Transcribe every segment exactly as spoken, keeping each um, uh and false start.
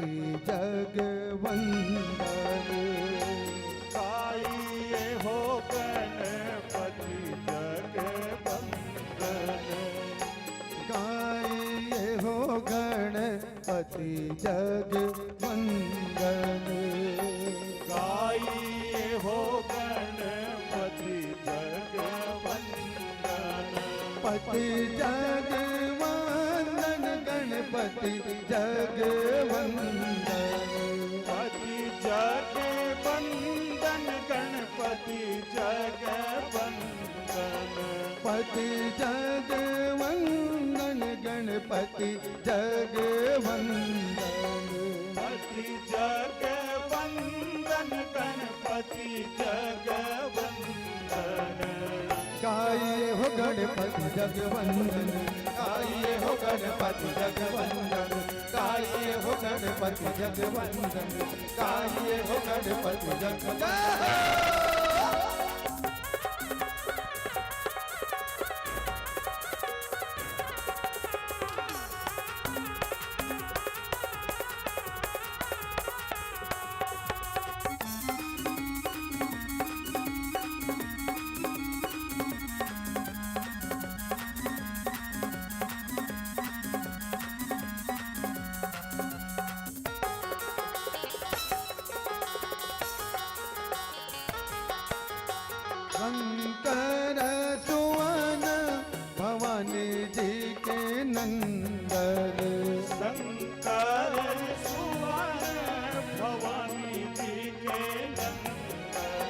जग वंदन। गाइए हो गणपति जग वंदन। गाइए हो गणपति जग वंदन। गाइए हो गणपति जग वंदन। पति जग वंदन गणपति जग वंदन। पति जग वंदन गणपति जग वंदन। पति जग वंदन गणपति जग वंदन। पति जग वंदन गणपति जग वंदन। गाइए हो गणपति जग वंदन। गाइए हो गणपति जग वंदन। गाइए हो गणपति जग वंदन। गाइए हो गणपति जग जय हो। शंकर सुवन भवानी जी के नंदन। शंकर सुवन भवानी जी के नंदन।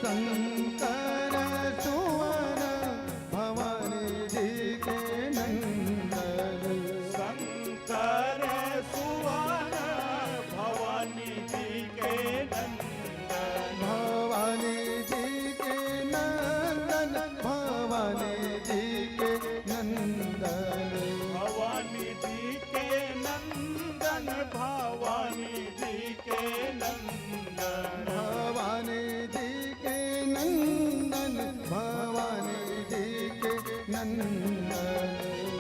शंकर सुवन भवानी जी के नंदन। शंकर सुवन भवानी जी के नंदन। भवानी जी के नंदन, भवानी जी के नंदन। भवानी जी के नंदन, भवानी जी के नंदन। भवानी जी के नंदन, भवानी जी के नंदन।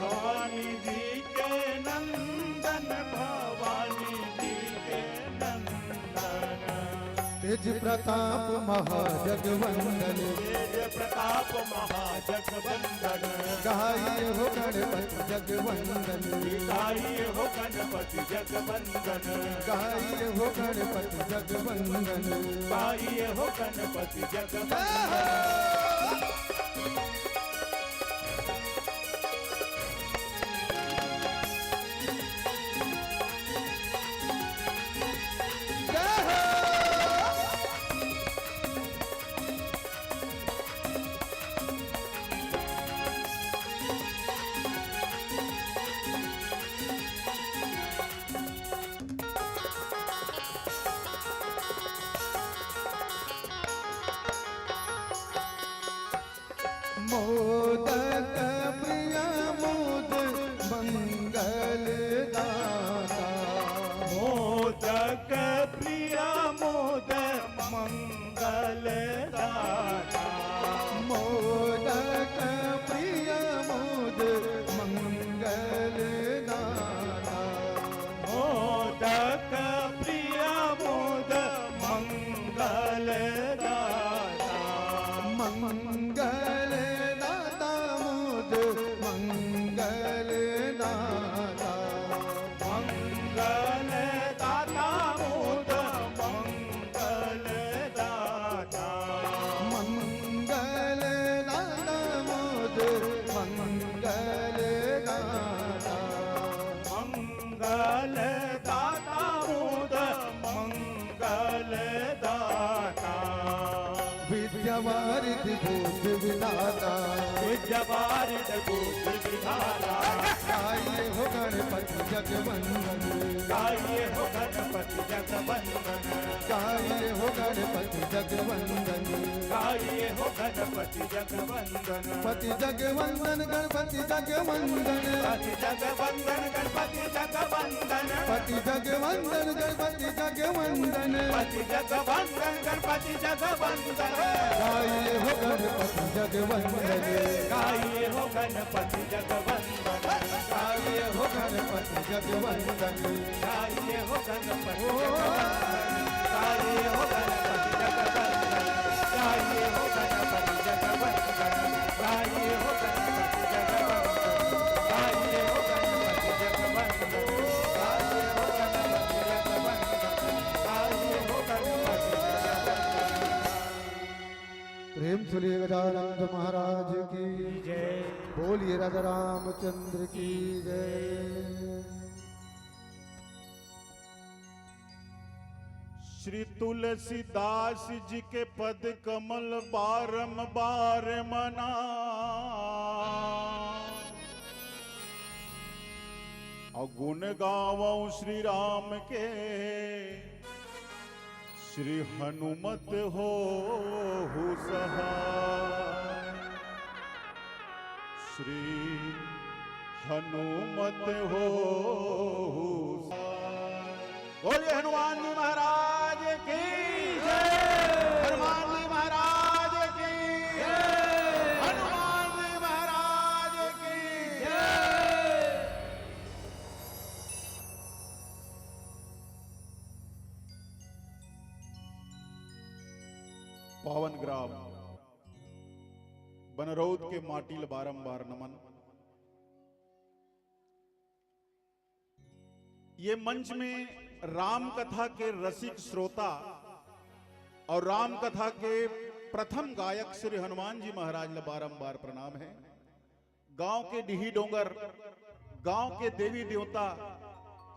भवानी जी के नंदन, भवानी जी के नंदन। तेज प्रताप महाजगवंदन। तेज प्रताप महाजगवंदन। गाइए हो गणपति जगवंदन। गाइए हो गणपति जगवंदन। गाइए हो गणपति जगवंदन। गाइए हो गणपति जगवंदन। जय हो। जय हो। मोदक प्रिय मोद मंगल दाता। मोदक प्रिय मोद मंगल दाता। मोदक प्रिय मोद मंगल दाता। मोदक प्रिय मोद मंगल दाता। मंगल दाता मोद मंगल दाता। मंगल दाता मोद मंगल दाता। मंगल दाता मोद मंगल दाता। मंगल दाता मोद मंगल दाता। विद्या वारिधि बुद्धि विधाता। विद्या वारिधि बुद्धि विधाता। गाइए हो गणपति जगवंदन। गाइए हो गणपति जगवंदन। गाइए हो गणपति जगवंदन। गाइए हो गणपति जगवंदन। पति जगवंदन गणपति जगवंदन। पति जगवंदन गणपति जगवंदन। पति जगवंदन गणपति जगवंदन। पति जगवंदन गणपति जगवंदन। गाइए हो गणपति जगवंदन। गाइए हो गणपति जगवंदन। गाइए हो गणपति जगवंदन। गाइए हो गणपति जगवंदन, गाइए हो गणपति जगवंदन, गाइए हो गणपति जगवंदन, गाइए हो गणपति जगवंदन, गाइए हो गणपति जगवंदन, गाइए हो गणपति जगवंदन, गाइए हो गणपति जगवंदन। प्रेम से बोलिए गजानंद महाराज की जय। बोलिए राजा रामचंद्र की जय। श्री तुलसीदास जी के पद कमल बारंबार मना, और गुण गावौ श्री राम के, श्री हनुमत होहु सहाय। श्री हनुमत होहु सहाय। बोलिए हनुमान जी महाराज की जय। हनुमान जी महाराज की जय। हनुमान जी महाराज की जय। पावन ग्राम बनरौद के माटी ल बारंबार नमन। ये मंच में राम कथा के रसिक श्रोता और राम कथा के प्रथम गायक श्री हनुमान जी महाराज ल बारंबार प्रणाम है। गांव के डीही डोंगर, गांव के देवी देवता,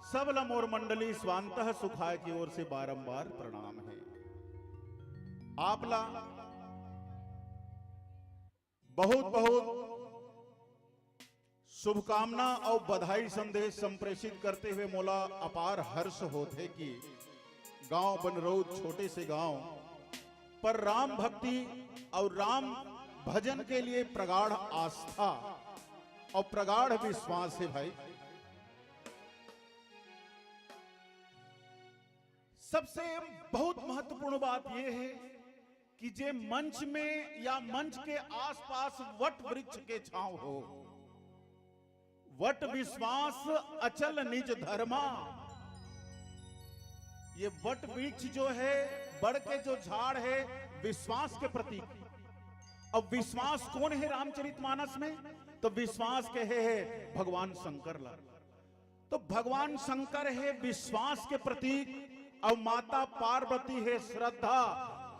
सब ल मोर मंडली स्वांतः सुखाय की ओर से बारंबार प्रणाम है। आप ला बहुत बहुत शुभकामना और बधाई संदेश संप्रेषित करते हुए मोला अपार हर्ष होत है कि गांव बनरौद, छोटे से गांव, पर राम भक्ति और राम भजन के लिए प्रगाढ़ आस्था और प्रगाढ़ विश्वास है भाई। सबसे बहुत महत्वपूर्ण बात यह है कि जे मंच में या मंच के आसपास वट वृक्ष के छांव हो, वट विश्वास अचल निज धर्मा। ये वट वृक्ष जो है, बड़ के जो झाड़ है, विश्वास के प्रतीक। अब विश्वास कौन है रामचरितमानस में? तो विश्वास के है, है भगवान शंकर ला। तो भगवान शंकर है विश्वास के प्रतीक और माता पार्वती है श्रद्धा।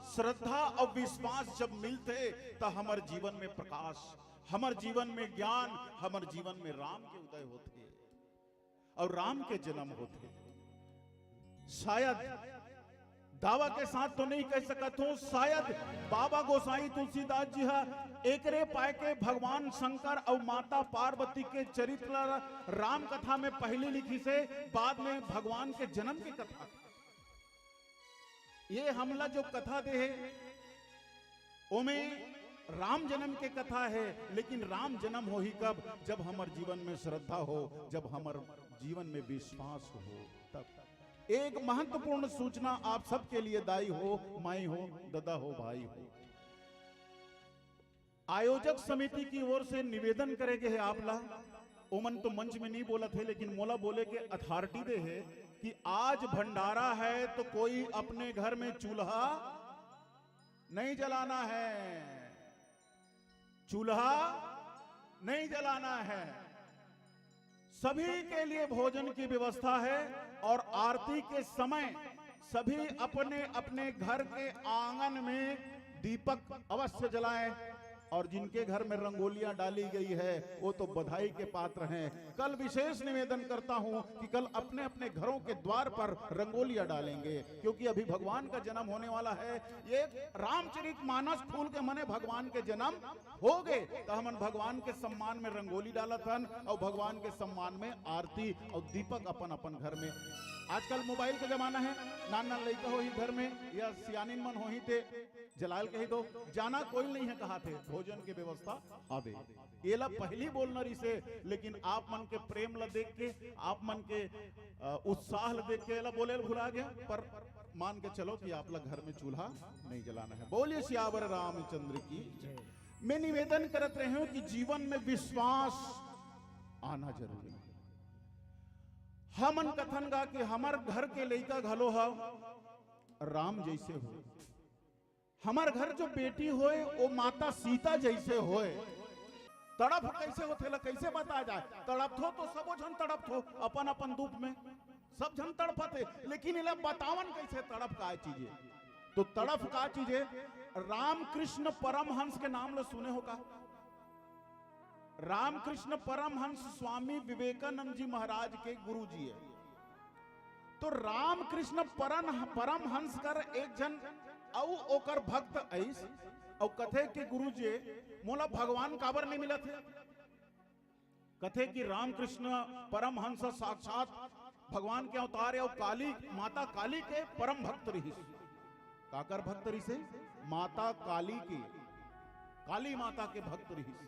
श्रद्धा और विश्वास जब मिलते तो हमर जीवन में प्रकाश, हमर जीवन में ज्ञान, हमर जीवन में राम के उदय होते और राम के जन्म होते। शायद दावा के साथ तो नहीं कह सकत हूं, शायद बाबा गोसाई तुलसीदास जी हा एकरे पाय के भगवान शंकर और माता पार्वती के चरित्र ला राम कथा में पहली लिखिस हे, बाद में भगवान के जन्म के कथा। ये हमला जो कथा दे हे, ओमे राम जन्म के कथा है, लेकिन राम जन्म होही कब? जब हमर जीवन में श्रद्धा हो, जब हमर जीवन में विश्वास हो, तब। एक महत्वपूर्ण सूचना आप सबके लिए, दाई हो, माई हो, ददा हो, भाई हो, आयोजक समिति की ओर से निवेदन करे गे हे आप ला। ओमन तो मंच में नहीं बोलत हे, लेकिन मोला बोले के अथॉरिटी दे हे कि आज भंडारा है तो कोई अपने घर में चूल्हा नहीं जलाना है, चूल्हा नहीं जलाना है। सभी के लिए भोजन की व्यवस्था है और आरती के समय सभी अपने अपने घर के आंगन में दीपक अवश्य जलाएं। और जिनके घर में रंगोलियां डाली गई है, वो तो बधाई के पात्र हैं। कल विशेष निवेदन करता हूं कि कल अपने अपने घरों के द्वार पर रंगोलियां डालेंगे, क्योंकि अभी भगवान का जन्म होने वाला है। ये रामचरित मानस खुल के मने भगवान के जन्म हो गे, तो हमन भगवान के सम्मान में रंगोली डालत हन और भगवान के सम्मान में आरती और दीपक अपन अपन घर में। आजकल मोबाइल का जमाना है, नान नान लइका होही घर में या सियानिन मन होही ते जलाल कही दो, जाना कोई नहीं है कहा थे, भोजन की व्यवस्था आवे। एला पहली बोलना रिसे, लेकिन आप मन के प्रेम ला देख के, आप मन के अ, उत्साह ला देख के एला बोले ला भुला गया, पर मान के चलो कि आप ला घर में चूल्हा नहीं जलाना है। बोलिए सियावर रामचंद्र की। मैं निवेदन करत रहे हूं कि जीवन में विश्वास आना जरूरी है। हमन कथन गा कि हमर घर के लइका घलो ह राम जइसे होय, हमर घर जो बेटी होय, वो माता सीता जइसे होय। तड़प कइसे होथे ला कइसे बताय जाय? तड़पथो तो सबो झन तड़पथो अपन अपन दुख में, सब झन तड़पथे, लेकिन एला बतावन कइसे तड़प काय चीज हे? तो तड़प का चीज हे? रामकृष्ण परमहंस के नाम ला सुने हो का? रामकृष्ण परमहंस स्वामी विवेकानंद जी महाराज के गुरु जी हे। तो रामकृष्ण परम परमहंस कर एक झन अउ ओकर भक्त अइस, अउ कथे कि गुरु जी, मोला भगवान काबर नहीं मिलत हे? कथे कि रामकृष्ण परमहंस साक्षात भगवान के अवतार हे अउ काली, माता काली के परम भक्त रिहिस। काकर भक्त रिहिस? माता काली के, काली माता के भक्त रिहिस।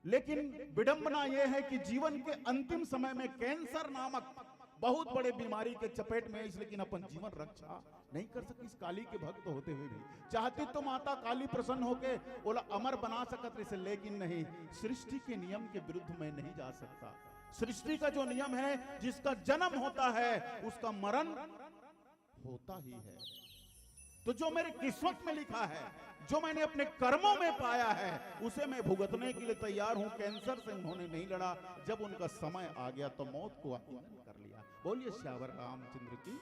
लेकिन विडंबना यह है कि जीवन के अंतिम समय में कैंसर नामक बहुत बड़े बीमारी के चपेट में आइस, लेकिन अपन जीवन रक्षा नहीं कर सकिस। काली के भक्त होते हुए भी चाहती तो माता काली प्रसन्न होके ओला अमर बना सकत रहिस, लेकिन नहीं, सृष्टि के नियम के विरुद्ध मैं नहीं जा सकता। सृष्टि का जो नियम है, जिसका जन्म होता है उसका मरण होता ही है। तो जो मेरे किस्मत में लिखा है, जो मैंने अपने कर्मों में पाया है, उसे मैं भुगतने के लिए तैयार हूं। कैंसर से उन्होंने नहीं लड़ा, जब उनका समय आ गया तो मौत को आलिंगन कर लिया। बोलिए सियावर रामचंद्र की।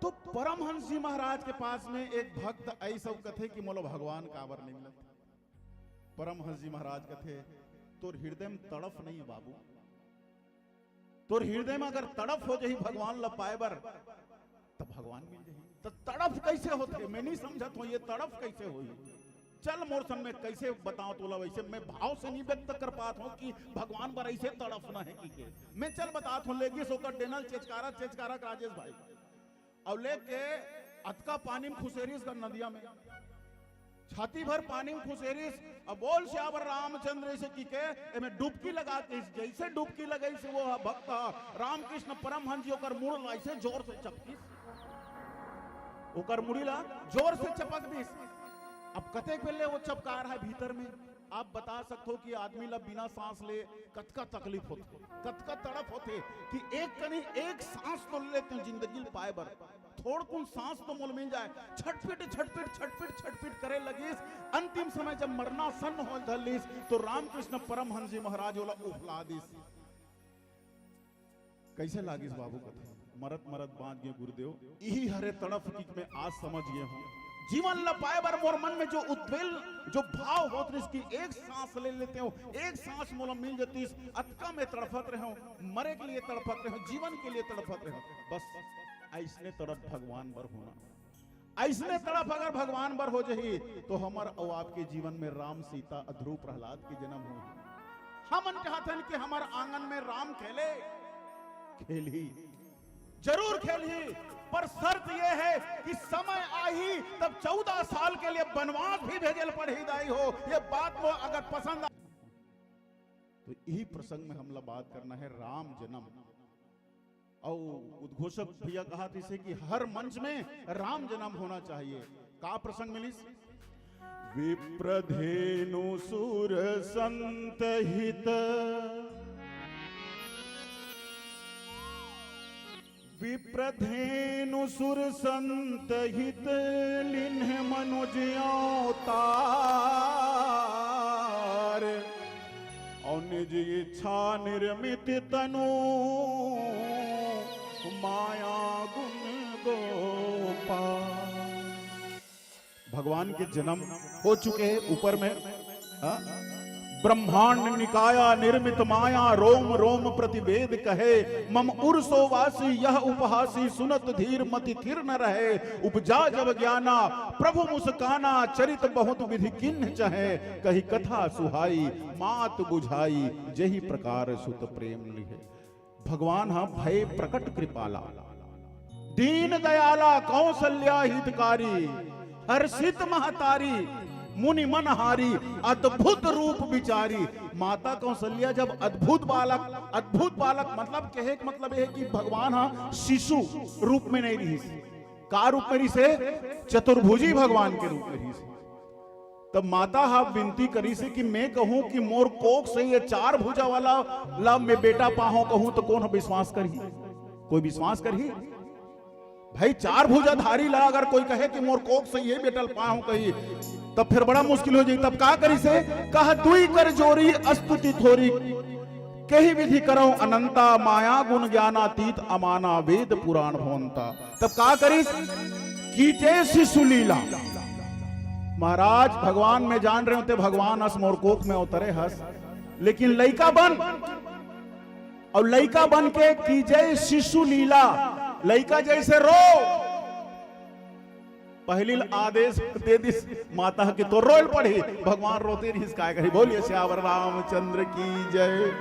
तो परमहंस जी महाराज के पास में एक भक्त अइस अउ कथे कि मोला भगवान काबर नहीं मिलत? परमहंस जी महाराज कथे, तोर हृदय में तड़प नहीं है बाबू, तोर हृदय में अगर तड़प हो जाही भगवान ला पाए बर, त भगवान मिल जाही। त तड़प कइसे होथे? मैं नहीं समझत हूं, ये तड़प कइसे होही? चल मोर संग में, कइसे बताओ तोला, वइसे मैं भाव से नहीं व्यक्त कर पात हूं कि भगवान बर अइसे तड़पना हे कि के। मैं चल बतात हूं, लेगिस ओकर डेनल चेचकारा, चेचकारा राजेश भाई। अउ लेके अतका पानी में खुसेरिस गा नदिया में, छाती भर पानी में खुसेरिस, अब बोल सियावर रामचंद्र अइसे कि के, एमे डुबकी लगा के, जइसे डुबकी लगाइस वो भक्त रामकृष्ण परमहंस जी ओकर मुड़ ला अइसे जोर से चपकिस, ओकर मुड़ी ला जोर से चपक दिस। अब कतेक बेले वो चपका रहा है भीतर में, आप बता सकते हो कि आदमी ला बिना सांस ले कतका तकलीफ होथे, कतका तड़प होथे कि एक कनी एक सांस तो ले लेते हो जिंदगी ल पाए बर, थोड़कुन सांस तो मोल मिल जाए। छटपिट, छटपिट, छटपिट, छटपिट करे लगिस। अंतिम समय जब मरनासन्न होय धर लिस, तो रामकृष्ण परमहंस जी महाराज ओला उहला दिस। कइसे लागिस बाबू कथे? मरत मरत बांच गे गुरुदेव। इही हरे तड़प की मैं आज समझ गे हूं। जीवन ल पाए बर मोर मन में जो उद्वेल, जो भाव होत रिस कि एक सांस ले लेते हो, एक सांस मोला मिल जतिस, अतका मैं तड़फत रहे हूं, मरे के लिए तड़फत रहे हूं, जीवन के लिए तड़फत रहे हूं। बस अइसने तड़प भगवान बर होना। अइसने तड़प अगर भगवान बर हो जाही, तो हमर अउ आपके जीवन में राम, सीता, अध्रुव, प्रहलाद के जन्म होही। हमन चाहथन कि हमर आंगन में राम खेले, खेलही, जरूर खेलही, पर शर्त ये है कि समय आही तब चौदह साल के लिए बनवास भी भेजे ल पड़ही दाई हो। ये बात मोला अगर पसंद आ, तो इही प्रसंग में हमला बात करना है राम जन्म। अउ उद्घोषक भैया कहत रहिसे कि हर मंच में राम जन्म होना चाहिए। का प्रसंग मिलिस? विप्रधेनु सुर संत हित, विप्रधेनु सुर संत हित, लीन्ह मनुज अवतार। अउ निज इच्छा निर्मित तनु, माया गुण गो पार। भगवान के जन्म हो चुके हैं ऊपर में, हाँ? ब्रह्मांड निकाया निर्मित माया, रोम रोम प्रतिवेद कहे। मम उर सो वासी यह उपहासी, सुनत धीर मति थिर न रहे। उपजा जब ज्ञाना प्रभु मुस्काना, चरित बहुत विधि किन्ह चहे, कही कथा सुहाई मात बुझाई, जेहि प्रकार सुत प्रेम लिहे। भगवान हा भय प्रकट कृपाला, दीन दयाला, कौशल्या हितकारी, हर्षित महतारी, मुनि मनहारी, अद्भुत रूप विचारी। माता कौशल्या जब अद्भुत बालक, अद्भुत बालक मतलब कहे के मतलब ये है कि भगवान हा शिशु रूप में नहीं रहिस, का रूप में रहिसे? चतुर्भुजी भगवान के रूप में रहिसे। तब माता हा विनती करिस हे कि मैं कहूं कि मोर कोख से ये चार भुजा वाला ला मैं बेटा पाहूं कहूं तो कौन विश्वास करही? कोई विश्वास करही? भाई, चार भुजाधारी ला अगर कोई कहे कि मोर कोख से ये बेटा ल पाहूं कही, तब फिर बड़ा मुश्किल हो जाई। तब का करिस हे? कह दुई कर जोरी अस्तुति थोरी, कही विधि करौ अनंता, माया गुण ज्ञानातीत अमाना, वेद पुराण भवंता। तब का करिस? कीजे शिशु लीला। महाराज, भगवान मैं जान रहे हों ते भगवान अस मोर कोख में अवतरे हस, लेकिन लइका बन, अउ लइका बन के कीजे शिशु लीला, लइका जैसे रो। पहली ल आदेश दे दिस माता के तो रोय ल पड़ही, भगवान रोते रहिस, काय करही। बोलिए सियावर रामचंद्र की जय।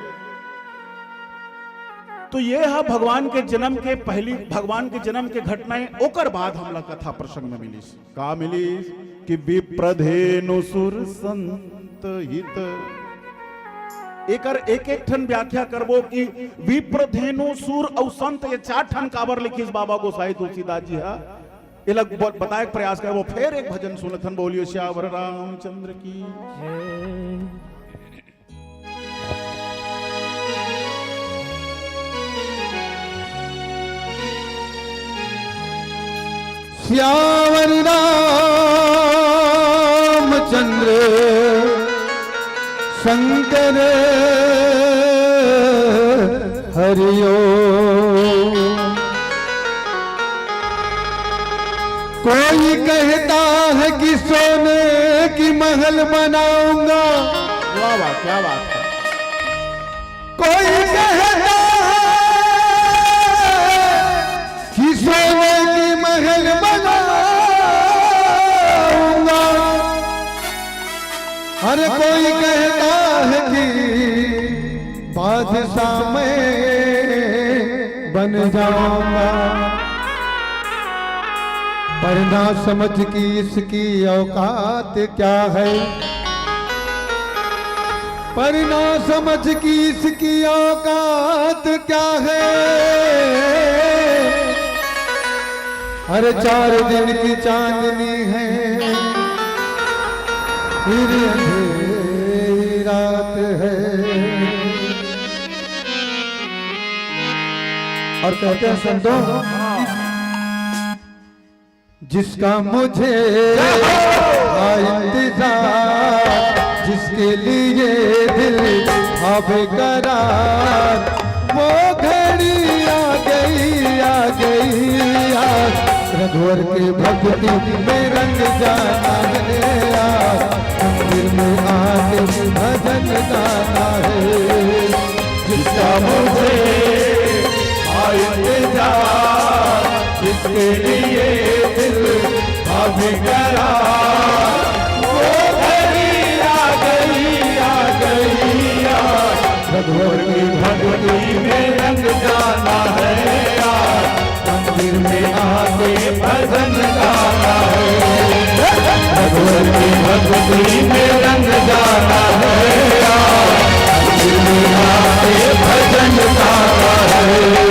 तो ये हा भगवान के जन्म के पहली, भगवान के जन्म के घटनाएं, ओकर बाद हमला कथा प्रसंग में मिलिस। का मिलिस? कि विप्रधेनु सुर संत हित। एकर एक एक ठन व्याख्या करबो कि विप्रधेनु सुर अउ संत ये चार ठन काबर लिखिस बाबा गोसाई तुलसीदास जी हा, एला ब-, बताए के प्रयास करबो। फिर एक भजन सुनथन, बोलिए सियावर रामचंद्र की। सियावर रामचंद्र शंकर हरिओ। कोई कहता है कि सोने की महल बनाऊंगा। वाह वाह, क्या बात है। कोई कहता है कि सोने की महल बनाऊंगा। हर कोई कहता है कि बादशाह मैं बन जाऊंगा। पर ना समझ कि इसकी औकात क्या है, पर ना समझ कि इसकी औकात क्या है। अरे चार दिन की चांदनी है, फिर अंधेरी रात है। और कहते हैं संतों, जिसका मुझे था इंतजार, जिसके लिए दिल था बेकरार, वो घड़ी आ गई, आ गई आज। रघुवर की भक्ति में रंग जाना है आज, मंदिर में आके भजन गाना है। जिसका मुझे था इंतजार, जिसके लिए दिल था बेकरार, वो घड़ी आ गई, आ गई आज। रघुवर की भक्ति में रंग जाना है आज, मंदिर में आके भजन गाना है। रघुवर की भक्ति में रंग जाना है आज, मंदिर में आके भजन गाना है।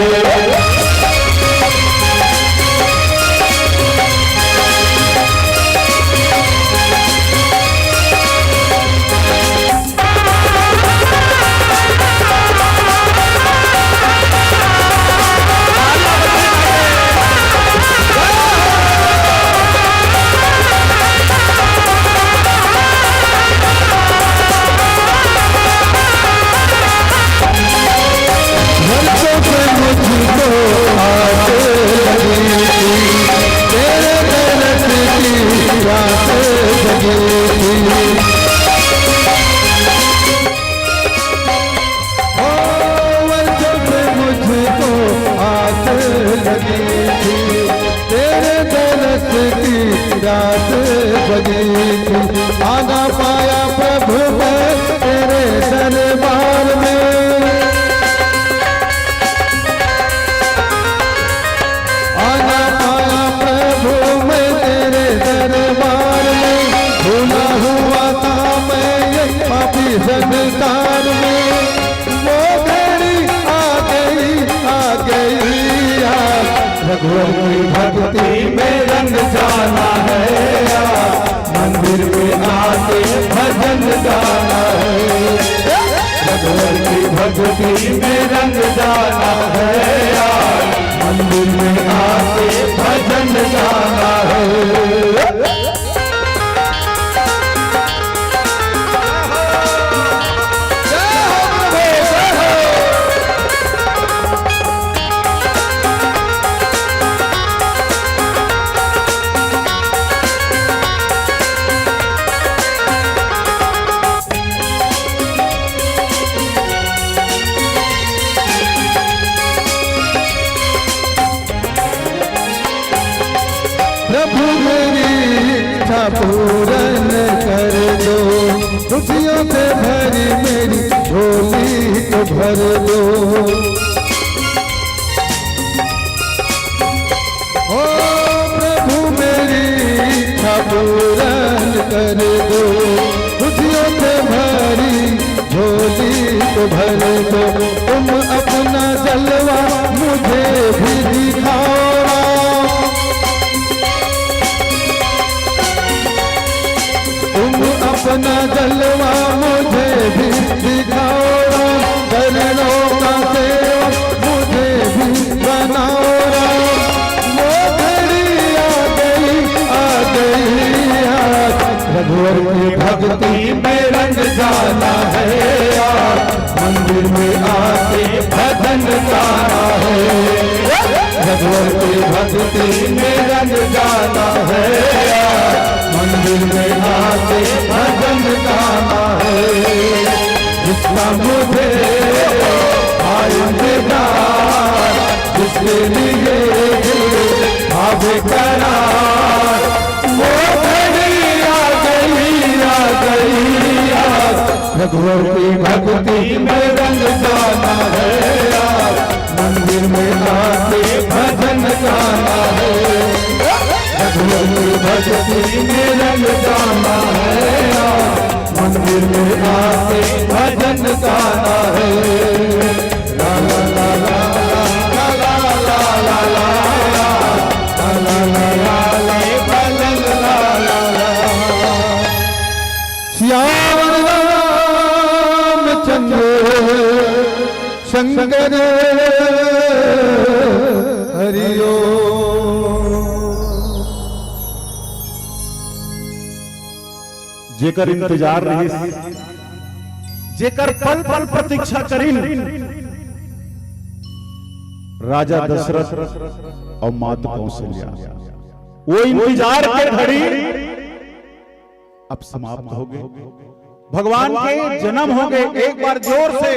भक्ति में रंग जाना है यार, मंदिर में आके भजन गाना है। प्रभु मेरी इच्छा पूरन कर दो, खुशियों से भरी मेरी झोली तो भर दो। ओ प्रभु मेरी इच्छा पूरन कर दो, खुशियों से भरी झोली तो भर दो। तुम अपना जलवा मुझे भी दिखाओ राम। तुम अपना जलवा मुझे भी दिखाओ राम। चरणों का सेवक मुझे भी बनाओ राम। वो घड़ी आ गई, आ गई आज। रघुवर की भक्ति में रंग जाना है आज। मंदिर में आके भजन गाना है। रघुवर की भक्ति में रंग जाना है। मंदिर में आके भजन गाना है। जिसका मुझे आए दीदार, जिसके लिए दिल भावे करार, वो घड़ी आ गई, आ गई आज। रघुवर की भक्ति में रंग जाना है आज। मंदिर में आके भजन गाना है। रघुवर की भक्ति में रंग जाना है आज। मंदिर में आके भजन गाना है। ला ला ला ला ला ला ला ला ला ला। सियावर रामचंद्र शंकर हरिओ। जेकर इंतजार रहिस, जेकर पल पल प्रतीक्षा करिन राजा दशरथ और मात कौशल्या, वो इंतजार के घड़ी अब समाप्त हो गए। भगवान के जन्म हो गए। एक बार जोर से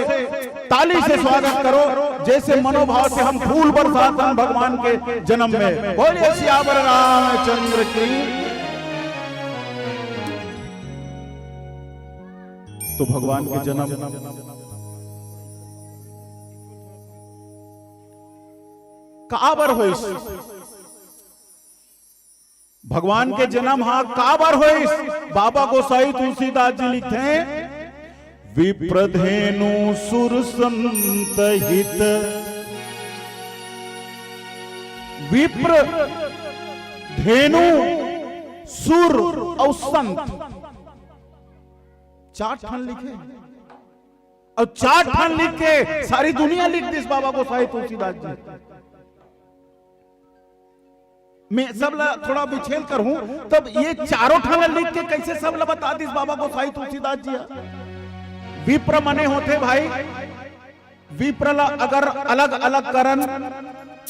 ताली से स्वागत करो, जैसे मनोभाव से हम फूल बरसात हैं भगवान के जन्म में। बोलिए सियावर रामचंद्र की। तो भगवान के जन्म काबर होइस? भगवान के जन्म हा काबर होइस? बाबा गोसाई तुलसीदास जी लिखथे, विप्रधेनु सुर संत हित। विप्र, धेनु, सुर और संत, चार ठन लिखे। और चार ठन लिख के सारी दुनिया लिख दिस बाबा गोसाई तुलसीदास जी। मैं सब ला थोड़ा विच्छेद करूं, तब ये चारों ठन लिख के कैसे सब ला बता दिस बाबा गोसाई तुलसीदास जी? विप्र मने होथे भाई, विप्र ला अगर अलग अलग करन,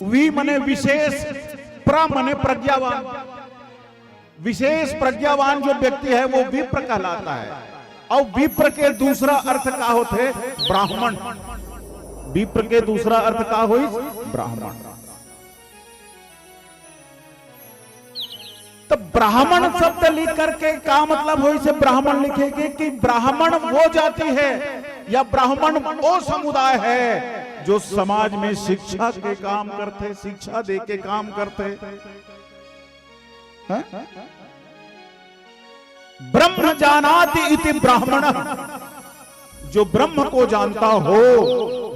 वि मने विशेष, प्र मने प्रज्ञावान। विशेष प्रज्ञावान जो व्यक्ति है वो विप्र कहलाता है। और विप्र के दूसरा अर्थ का होथे? ब्राह्मण। विप्र के दूसरा अर्थ का होइस? ब्राह्मण। तो ब्राह्मण शब्द लिख करके का मतलब होइस? ब्राह्मण लिखे के कि ब्राह्मण वो जाति है या ब्राह्मण वो समुदाय है जो समाज में शिक्षा के काम करथे, शिक्षा दे के काम करथे। हैं? ब्रह्म जानाति इति ब्राह्मण, जो ब्रह्म को जानता हो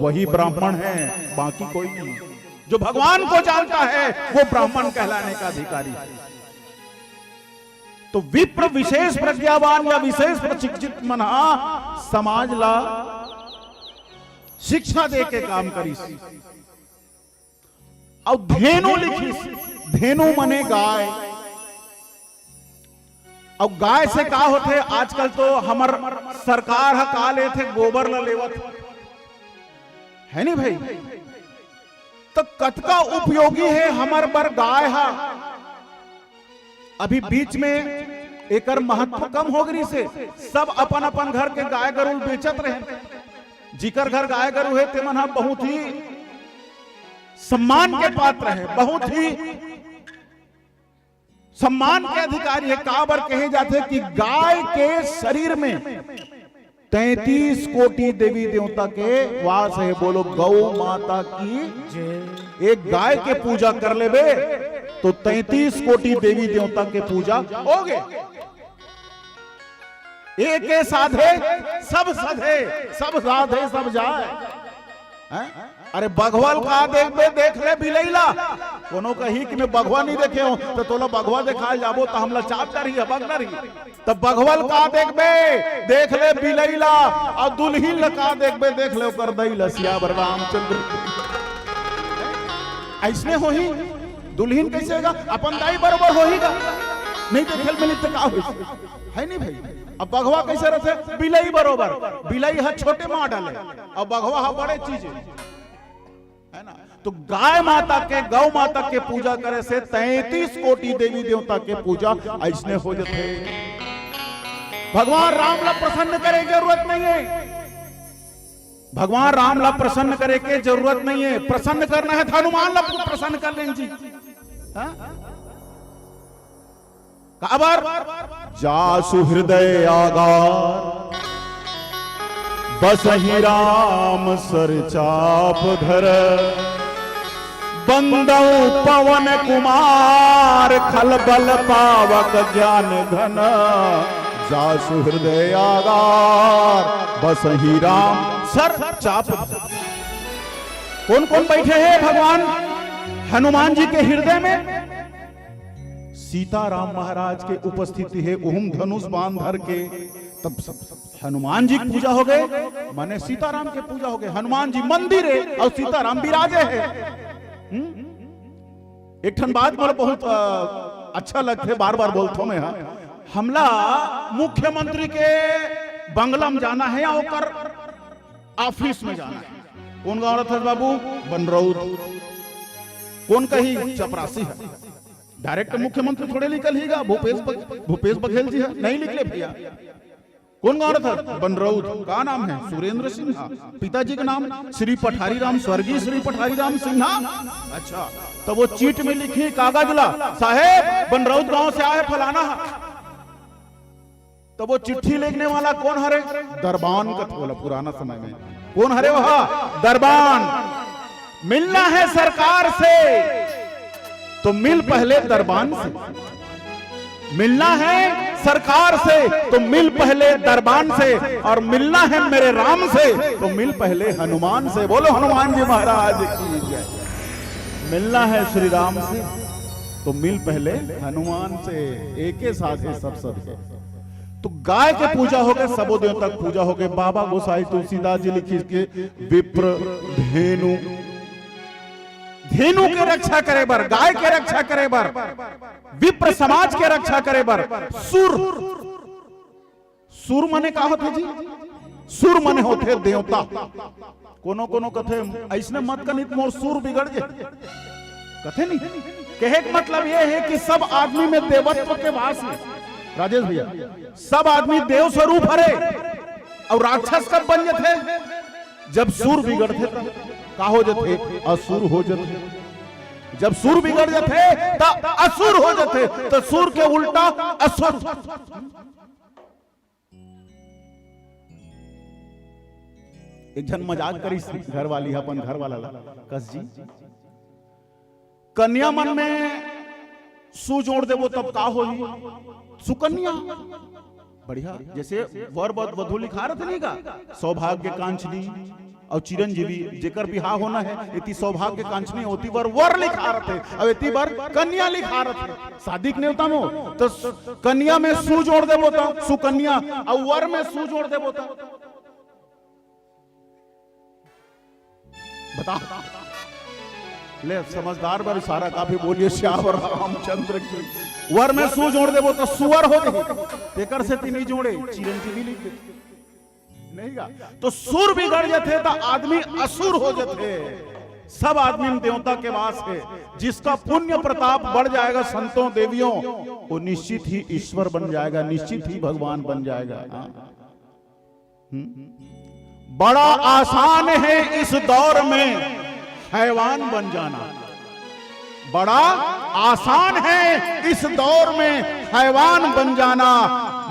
वही ब्राह्मण है, बाकी कोई नहीं। जो भगवान को जानता है वो ब्राह्मण कहलाने का अधिकारी है। तो विप्र विशेष प्रज्ञावान या विशेष प्रशिक्षित मन हा समाज ला शिक्षा दे के काम करिस। अउ धेनु लिखिस, धेनु मने गाय। अउ गाय से का होथे? आजकल तो हमर सरकार ह का लेथे, गोबर ल लेवत हे, है नी भाई? तो कतका उपयोगी हे हमर बर गाय ह। अभी बीच में एकर महत्व कम हो गई से, सब अपन अपन घर के गाय गरु बेचत रहे। जिकर घर गाय गरु हे, तेमन ह बहुत ही सम्मान के पात्र हे, बहुत ही सम्मान के अधिकारी हे। काबर कहे जाथे कि गाय के शरीर में तैंतीस कोटि देवी देवता के वास हे। बोलो, गौ माता की। एक गाय के पूजा कर लेबे तो तैंतीस कोटि देवी देवता के पूजा हो गे। एके साधे सब सधे, सब साधे सब जाय। हैं? अरे, बघवा ल का देखबे, देख ले बिलई ला। कोनो कही कि मैं बघवा नहीं देखे हूं, तो तोला बघवा देखाय जाबो तो हमला चाप डरही, हबक डरही। तो बघवा ल का देखबे, देख ले बिलई ला। अउ दुलहिन ल का देखबे, देख ले ओकर दई ला, सियावर रामचंद्र। अइसने होही दुलहिन। कइसे होही गा? अपन दाई बरोबर होही गा। नहीं देखे ल मिली त का होही? है नहीं भाई? अब बघवा कइसे रथे? बिलई बरोबर। बिलई ह छोटे मॉडल हे, अब बघवा ह बड़े चीज हे, है ना? तो गाय माता के, गौ माता के पूजा करे से तैंतीस कोटि देवी देवता के पूजा अइसने हो जाथे। भगवान राम ला प्रसन्न करे के जरूरत नहीं हे, भगवान राम ला प्रसन्न करे के जरूरत नहीं हे। प्रसन्न करना हे त हनुमान ला प्रसन्न कर लेन जी। हाँ? काबर? जासु हृदय आगार, बसहि राम सर चाप धर। बंदौ पवन कुमार, खलबल पावक ज्ञान घन। जासु हृदय आगार, बसहि राम सर चाप धर। कौन कौन बैठे हैं भगवान हनुमान जी के हृदय में? सीताराम महाराज के उपस्थिति हे, उहुम धनुष बाण धर के। तब सब हनुमान जी की पूजा हो गे, माने सीताराम के पूजा हो गे। हनुमान जी मंदिर हे अउ सीताराम बिराजे हे। हम्म? एक ठन बात मोला बहुत, अ, अच्छा लगथे, बार बार बोलथों मैं, हाँ। हमला मुख्यमंत्री के बंगला में जाना हे या ओकर ऑफिस में जाना हे। कौन गांव रथस बाबू? बनरौद। कौन कही? चपरासी हे। डायरेक्ट मुख्यमंत्री थोड़े निकलही गा, भूपेश बघ-, भूपेश बघेल जी हे, नहीं निकले भैया। कौन गांव रथस? बनरौद। का नाम हे? सुरेंद्र सिन्हा। पिताजी का नाम श्री पठारी राम, स्वर्गीय श्री पठारी राम सिन्हा। अच्छा, तो वो चीट में लिखही कागज ला, साहेब, बनरौद गांव से आए फलाना हे। तब वो चिट्ठी लेगने वाला कौन हरे? दरबान कथे ओला पुराना समय में। कौन हरे वह? दरबान। मिलना है सरकार से तो मिल पहले दरबान से। मिलना है सरकार से तो मिल पहले दरबान से, और मिलना है मेरे राम से तो मिल पहले हनुमान से। बोलो हनुमान जी महाराज की जय। मिलना है श्री राम से तो मिल पहले हनुमान से। एके साधे सब सधे। तो गाय के पूजा हो गे, सबो देवता के पूजा हो गे। बाबा गोसाई तुलसीदास जी लिखिस के विप्र, धेनु, धेनु के रक्षा करे बर, गाय के रक्षा करे बर, विप्र समाज के रक्षा करे बर सुर, सुर मने का होथे जी? सुर मने होथे देवता। कोनो कोनो कथे, "अइसने मत कनित मोर सुर बिगड़ जे।" कथे नहीं। कहे के मतलब ये हे कि सब आदमी में देवत्व के वास हे। राजेश भैया, सब आदमी देव स्वरूप हरे, अउ राक्षस कब बन जथे? जब सुर बिगड़थे तब। का हो जथे? असुर हो जथे। जब सुर बिगड़ जथे त असुर हो जथे, त सुर के उल्टा असुर। एक झन मजाक करिस, घरवाली ह अपन घरवाला ला, कस जी, कन्या मन में सु जोड़ देबो तब का होही? सुकन्या। बढ़िया, जैसे वर वध-, वधू लिखा रथे नहीं का, सौभाग्य कांक्षिणी अउ चिरंजीवी, जेकर बिहाव होना हे, एती सौभाग्य कांक्षिणी, ओती बर वर लिखा रथे, अउ एती बर कन्या लिखा रथे। शादी के नेवता में हो, तो सु-, कन्या में सु जोड़ देबो त सुकन्या, अउ वर में सु जोड़ देबो त। बता। ले, समझदार बर इशारा काफी। बोलिए सियावर रामचंद्र की। वर में सु जोड़ देबो तो सुअर हो जाही। तेकर सेती नहीं जोड़े, चिरंजीवी लिख दे। नहीं गा? तो सुर बिगड़ जाथे तो आदमी असुर हो जाथे। सब आदमी में देवता के वास है। जिसका पुण्य प्रताप बढ़ जाएगा संतों देवियों, वो निश्चित ही ईश्वर बन जाएगा, निश्चित ही भगवान बन जाएगा। हाँ। हम्म। बड़ा आसान है इस दौर में हैवान बन जाना। बड़ा आसान है इस दौर में हैवान बन जाना,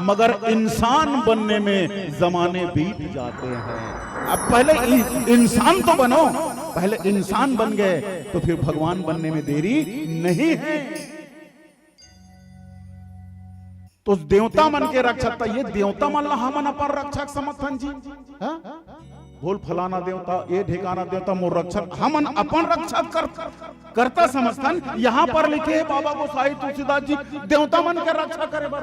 मगर इंसान बनने में जमाने बीत जाते हैं। अब पहले इ-, इंसान तो बनो, पहले इंसान बन गए तो फिर भगवान बनने में देरी नहीं है। तो देवता मन के रक्षक, त ये देवता मन ला हमन अपन रक्षक समझथन जी। हाँ? बोल, फलाना देवता, ये ढेकाना देवता मोर रक्षक, हमन अपन रक्षक कर, करता समझथन। यहाँ पर लिखे हे बाबा गोसाई तुलसीदास जी देवता मन के रक्षा करे बर।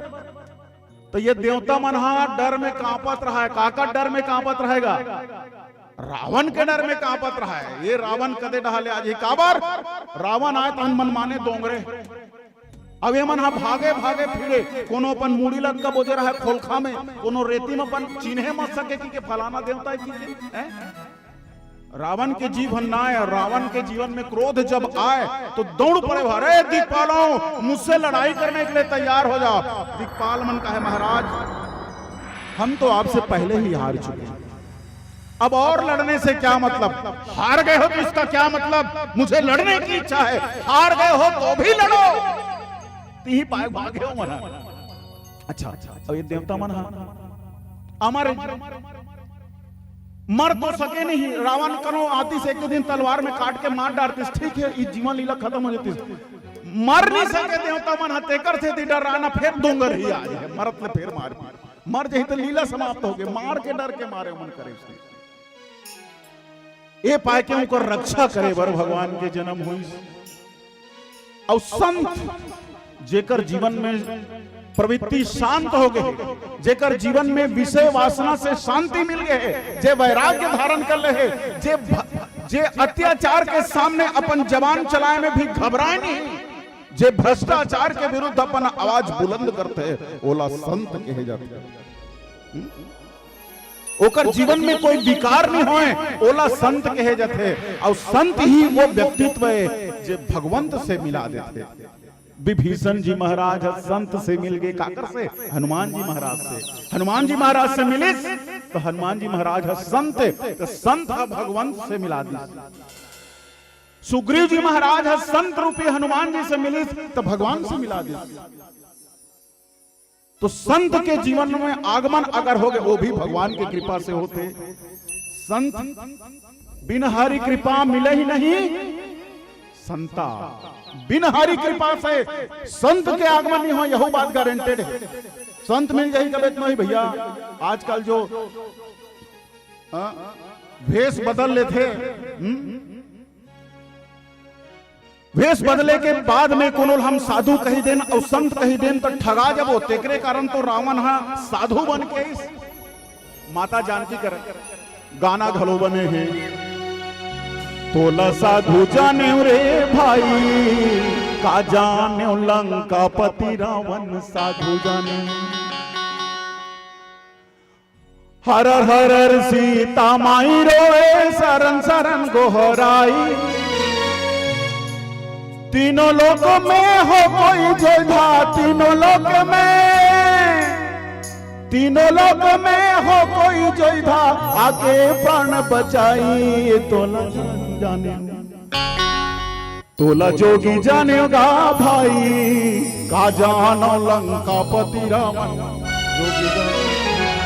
तो ये देवता मन हा डर में कांपत रहा है। काकर डर में कांपत रहेगा? रावण के डर में कांपत रहा है। ये रावण कदे डहाले आज ही काबर? रावण आए तहन मन माने डोंगरे। अब ये मन हा भागे भागे फिरे, कोनो अपन मुड़ी लग का बोजे रहा है खोलखा में, कोनो रेती में अपन चिन्हे मत सके कि के फलाना देवता है कि के, हैं? रावण के जीवन ना आए, और रावण के जीवन में क्रोध जब आए तो दौड़ पड़े, "अरे दिक्पालों, मुझसे लड़ाई करने के लिए तैयार हो जाओ।" दिक्पाल मन कहे, "महाराज, हम तो आपसे पहले ही हार चुके हैं, अब और लड़ने से क्या मतलब? हार गए हो तो इसका क्या मतलब? मुझे लड़ने की इच्छा है, हार गए हो तो भी लड़ो।" तीही पाए भागे हो मना। अच्छा, अब ये देवता मन हा अमर मर तो सके नहीं। रावण करो आतिस, एक दिन तलवार में काट के मार डारतिस, ठीक है, ई जीवन लीला खत्म हो जातिस। मर नहीं सके देवता मन हा, तेकर सेती डर रहा ना, फिर डोंगर ही आ जाए, मरत ले फिर मार, मर जाही तो लीला समाप्त हो गई, मार के डर के मारे मन करे उसने। ए पाए के ओकर रक्षा करे बर भगवान के जन्म होइस। अउ संत, जेकर जीवन में प्रवृत्ति शांत हो गए, जेकर जीवन में विषय वासना से शांति मिल गए, जे वैराग्य धारण कर ले हे, जे भ-, जे अत्याचार के सामने अपन जबान चलाए में भी घबराए नहीं, जे भ्रष्टाचार के विरुद्ध अपन आवाज बुलंद करथे, ओला संत कहे जाथे। हम्म? ओकर जीवन में कोई विकार नहीं होए, ओला संत कहे जाथे। अउ संत ही वो व्यक्तित्व है जे भगवंत से मिला देथे। विभीषण जी महाराज ह संत से मिल गए, काकर से? हनुमान जी महाराज से। हनुमान जी महाराज से मिलिस तो हनुमान जी महाराज ह संत, तो संत ह भगवंत से मिला दिस। सुग्रीव जी महाराज ह संत रूपी हनुमान जी से मिलिस तो भगवान से मिला दिस। तो संत के जीवन में आगमन अगर होगे, वो भी भगवान की कृपा से होथे। संत बिन हरि कृपा मिलही नहीं संता, बिन हरि कृपा से संत के आगमन नहीं हो, यहू बात गारंटेड है। संत मिल जाही तबे तो नहीं भैया। आजकल जो, हाँ, भेष बदल लेथे, हम्म? भेष बदले के बाद में कोनो ल हम साधु कहि देन अउ संत कहि देन त ठगा जबो। तेकरे कारण तो रावण ह साधु बन के आइस। माता जानकी कर गाना घलो बने हे, तोला साधु जानेव रे भाई, का जानेव लंकापति रावण साधु जानेव। हरर हरर सीता माई रोए, सरन सरन गोहराई। तीनों लोक में हो कोई जोधा, तीनों लोक में, तीनों लोक में हो कोई जोधा, आके प्राण बचाई। तोला जान जाने तोला जोगी जानेव गा भाई, का जानो लंकापति रावण। जोगी जानेव।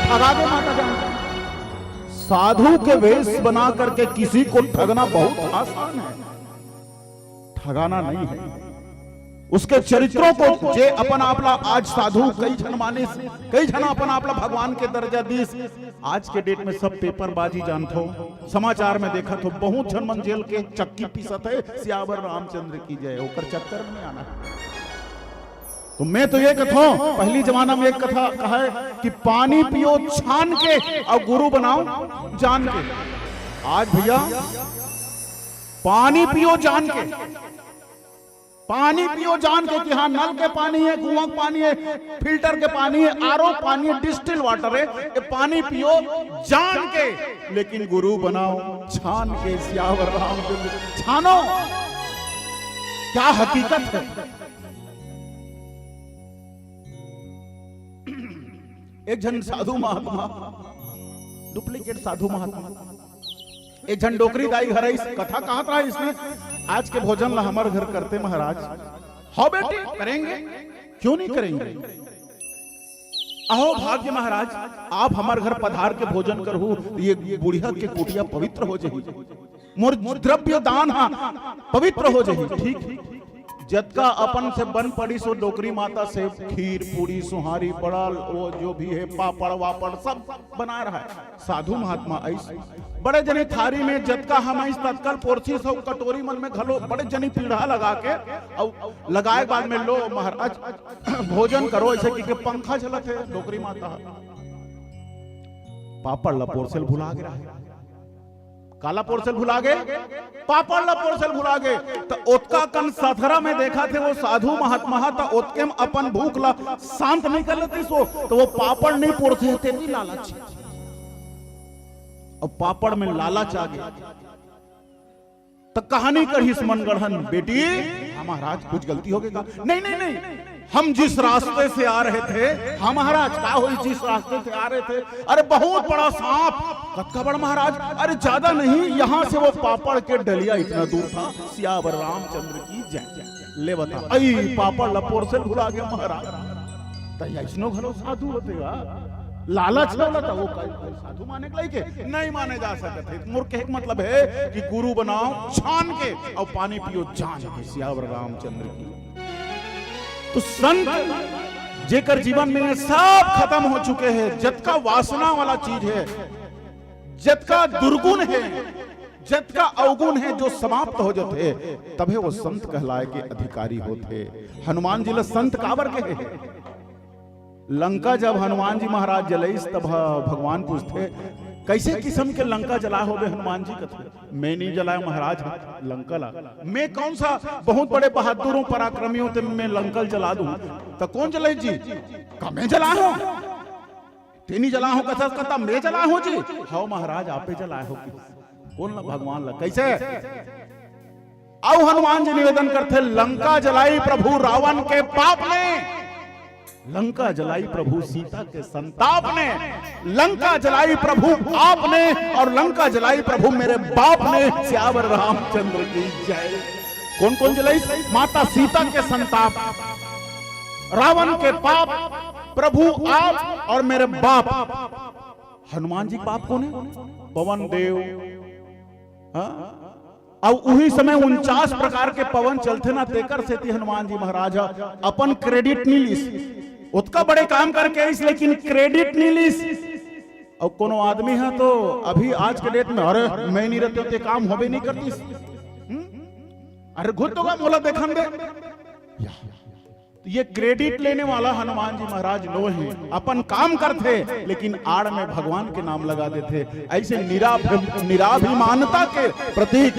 ठगा दे माता जान। साधु के वेश बना करके किसी को ठगना बहुत आसान है, ठगाना नहीं है। उसके चरित्रों को जे अपन आपला आज साधु कई झन मानिस, कई झन अपन आपला भगवान के दर्जा दिस। आज के डेट में सब पेपरबाजी जानथो, समाचार में देखत हो, बहुत झन मन जेल के चक्की पीसत है। सियावर रामचंद्र की जय, ओकर चक्कर में आना है। तो मैं तो ये कथो, पहली जमाना में एक कथा कहा है कि पानी पियो छान के और गुरु बनाओ जान के। आज भैया पानी पियो जान के, पानी पियो जान के कि हाँ, नल के पानी हे, कुआं के पानी हे, फिल्टर के पानी हे, आरओ पानी हे, डिस्टिल वाटर हे, ये पानी पियो जान के, लेकिन गुरु बनाओ छान के। सियावर राम के छानो, क्या हकीकत हे। एक झन साधु महात्मा, डुप्लीकेट साधु महात्मा, एक झन डोकरी दाई घर आइस, कथा कहत रहा इसने, "आज के भोजन ला हमर घर करते महाराज।" "हाँ बेटी, करेंगे, क्यों नहीं करेंगे? अहो भाग्य महाराज, आप हमर घर पधार के भोजन करहू, ये बुढ़िया के कुटिया पवित्र हो जाही, मोर द्रव्य दान हा पवित्र हो जाही।" ठीक, जतका अपन से बन पड़िस ओ डोकरी माता से, खीर, पूड़ी, सुहारी, बड़ा, वो जो भी हे, पापड़ वापड़ सब बनाए रहा हे। साधु महात्मा आइस, बड़े जनी थारी में जतका हम आइस ततका ल पोरसिस अउ कटोरी मन में घलो बड़े जनी पीढ़ा लगा के, अउ लगाए के बाद में, "लो महाराज, भोजन करो," अइसे कहिके पंखा झलत हे डोकरी माता ह। पापड़ ला पोरसे ल भुला गे रहा हे। काला पोरसे ल भुला गे? पापड़ ला पोरसे ल भुला गे। त ओतका कन सथरा में देखत हे वो साधु महात्मा ह, त ओतके में अपन भूख ला शांत नइ कर लेतिस वो, त वो पापड़ नइ पोरसे हे, तेती लालच। अब पापड़ में लालच आ गे। त कहानी कहिस मनगढ़ंत, "बेटी, हाँ महाराज, कुछ गलती हो गे का?" "नहीं, नहीं, नहीं, हम जिस रास्ते से आ रहे थे।" "हाँ महाराज, का होइस, जिस रास्ते से आ रहे थे?" "अरे बहुत बड़ा सांप।" "कतका बड़ा महाराज?" "अरे ज्यादा नहीं, यहाँ से वो पापड़ के डलिया इतना दूर था।" सियावर रामचंद्र की जय। ले बता, अई पापड़ ला पोरसे ल भुला गे महाराज। त अइसनो घलो साधु होथे गा? लालच वाला त वो कई, कई साधु माने के लायक हे, नहीं माने जा सकत हे। मोर कहे के मतलब हे कि गुरु बनाओ छान के अउ पानी पियो जान के। सियावर रामचंद्र की। तो संत जेकर जीवन में ये सब खत्म हो चुके हे, जतका वासना वाला चीज हे, जतका दुर्गुण हे, जतका अवगुण हे, जो समाप्त हो जाथे, तभे वो संत कहलाए के अधिकारी होथे। हनुमान जी ला संत काबर कहे हे? लंका जब हनुमान जी महाराज जलाइस, तब ह-, भगवान पूछथे, "कइसे किसम के लंका जलाए होबे हनुमान जी?" कथे, "मैं नहीं जलाए महाराज लंका ला। मैं कौन सा बहुत बड़े बहादुर हूँ, पराक्रमी हूँ, ते मैं लंका ल जला दूँ?" "त कोन जलाइस जी?" "का मैं जलाए हूँ?" "ते नहीं जलाए हो?" कथस, कहता, "मैं जलाए हूँ जी।" "हव महाराज, आपे जलाए हो।" कोन ला? भगवान ला। कइसे? अउ हनुमान जी निवेदन करथे, "लंका जलाई प्रभु रावण के पाप ने, लंका जलाई प्रभु सीता के संताप ने, लंका जलाई प्रभु आपने, और लंका जलाई प्रभु मेरे बाप ने।" सियावर रामचंद्र की जय। कोन कोन जलाइस? माता सीता के संताप, रावण के पाप, प्रभु आप और मेरे बाप। हनुमान जी के बाप कोन हे? पवन देव। हाँ? अउ उही समय उनचास प्रकार के पवन चलथे ना, तेकर सेती हनुमान जी महाराज ह अपन credit नहीं लिस। ओतका बड़े काम करके आइस, लेकिन credit नहीं लिस। अउ कोनो आदमी ह तो अभी आज के date में, "अरे, मैं नहीं रहते ते काम होबे नहीं करतिस।" हम्म? "अरे, घुट तो का मोला देखन दे।" या। तो ये credit लेने वाला हनुमान जी महाराज नो हे, अपन काम करथे, लेकिन आड़ में भगवान के नाम लगा देथे। अइसे निराभ-, निराभिमानता के प्रतीक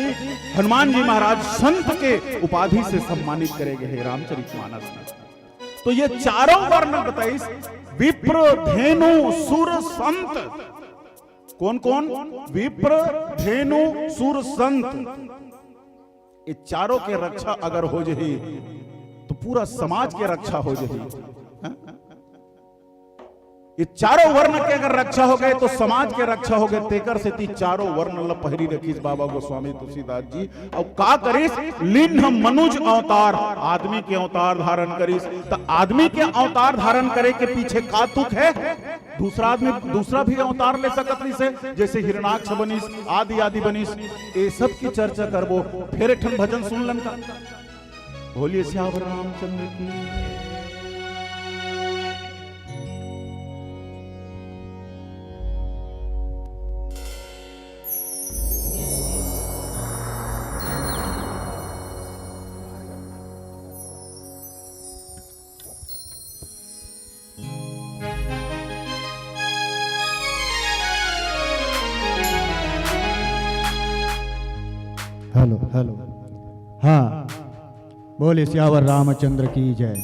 हनुमान जी महाराज संत के उपाधि से सम्मानित करे गे हे रामचरितमानस में। तो ये चारों वर्ण बताइस, विप्र, धेनु, सुर, संत। कोन कोन? विप्र, धेनु, सुर, संत। ये चारों के रक्षा अगर हो जाही, तो पूरा समाज के रक्षा हो जाही। हाँ? ये चारों वर्ण के अगर रक्षा हो गे, तो समाज के रक्षा हो गे। तेकर सेती चारों वर्ण ल पहिरी रखिस बाबा गोस्वामी तुलसीदास जी। अउ का करिस? लिन्ह मनुज अवतार, आदमी के अवतार धारण करिस। त आदमी के अवतार धारण करे के पीछे का तुक हे? दूसरा आदमी दूसरा भी अवतार ले सकत रहिस हे, जैसे हिरणाक्ष बनिस, आदि आदि बनिस। ये सब की चर्चा करबो। फेर एक ठन भजन सुन लन का। बोलिए सियावर रामचंद्र की। Hello, hello. हाँ, बोले सियावर रामचंद्र की जय।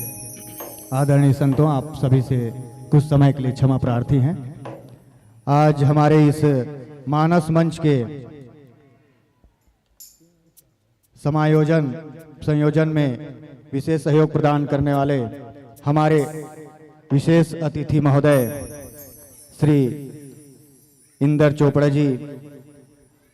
आदरणीय संतों, आप सभी से कुछ समय के लिए क्षमा प्रार्थी हैं। आज हमारे इस मानस मंच के समायोजन, संयोजन में विशेष सहयोग प्रदान करने वाले हमारे विशेष अतिथि महोदय श्री इंदर चोपड़ा जी,